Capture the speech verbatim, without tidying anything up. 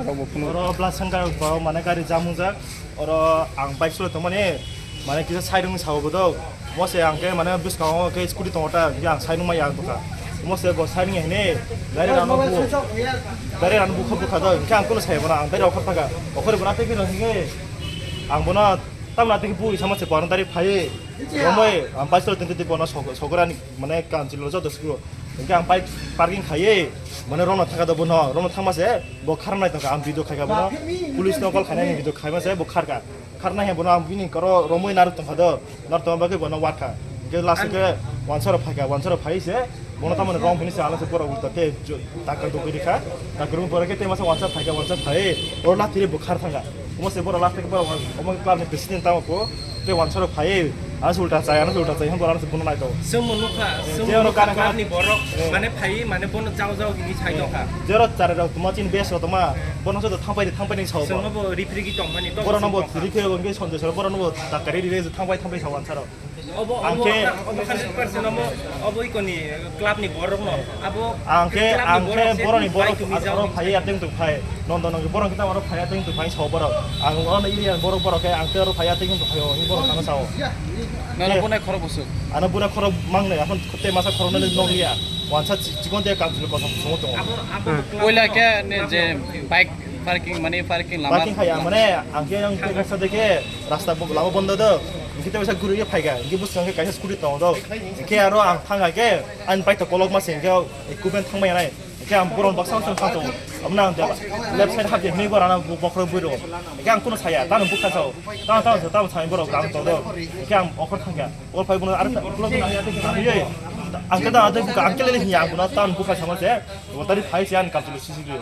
Oro Blasangkar borok mane gari jam wngjak. Oro ang bike chulai tongmani mane kisa side wngwi sao bodo. Mose ang khe mane bwskango khe scooty tongo ta, ang side wngmaya ang tongkha. Mose bo side wngya hini gari rano bu, gari rano bukha bukha do. Hingke ang kuno sai bono ang gari okhor thaka. Okhor bono tei khe hingke ang bono tamna tei bu sama se bono dari phai. Romoi ang bike chulai tongte bono sogorani mane kanchilo joto scooty. Hingke ang bike parking khaiye, mane romna thaka do bono, romna thangma se bo kharnai tongkha, ang video khaika bono, police no call khainai video khaima se bo kharka. Kharnai he bono ang bini koro romoi narwk tongkha do, narwk tongma bagwi bono watkha. Hingke last ke wansaro phaika, wansaro phai se bono tamoni rom hini se ala se borok ulta te taka dogwi rikha. Taka rung pore ke te masa wansa phaika, wansa phai oro lathi re bo khar thangka. Omo se borok last ke borok omo club ni president tamo ko te wansaro phai. Ano se ulta chai, ano se ulta chai, hwn borok ano se bono naito. Chwngbo nukha, chwngbo Jero nukha kana club ni borok, eh. Mane phai, mane bono jao jao hini sai tongkha. Jero chare rok tuma chin bes rok tuma, bono joto thangpai thangpai ning sao. Chwngbo bo ripri gi tongmani to. Borok no bo ripri rok ngi sonde sor, borok no bo takari ri thangpai thangpai sao ansaro. Obo, ang obo, khe obo hundred percent obo, obo ikoni club ni borok no. Abo ang khe, club ni ang khe borok se borok ni bai borok tumi jao aro phai ateng tu phai. Nondo nongi borok kita aro phai ateng tu phai sao borok. Ang ono area borok borok khe ang khe aro phai ateng tu phai o, ni borok ano sao. Nana bunai khoro busuk. Ano bunai khoro mang nai, akhon te masa khoro nai nong ya. Wansa chikon te kam chilo kosong songo tongo. Abo, abo club Poila no, khe ne club je no. Bike parking mane parking lama. Parking khaya mane ang khe ang khe kasa de khe rasta bo lama bondo do. Ang khe te masa guru ye phai ga. Ang khe busang khe kaisa scooty tongo do. Ang khe aro ang thang ga khe ang bike to kolok ma se ang khe equipment thang mai nai. Ang khe ang boron baksa baksa thang tongo. Amna ang left side hap je hni borana bokhro buro. Ang khe ang kuno saya, tano bukha sao. Tano, tano, tano sai borok ang to do. Ang khe ang okhor thang ga. Ol phai bono ar ulo bono ya te khe nang ye. Ang khe da ade buka ang khe le hiya bono tan buka sama se. Bo tari phai se an kam chulu sisi ge.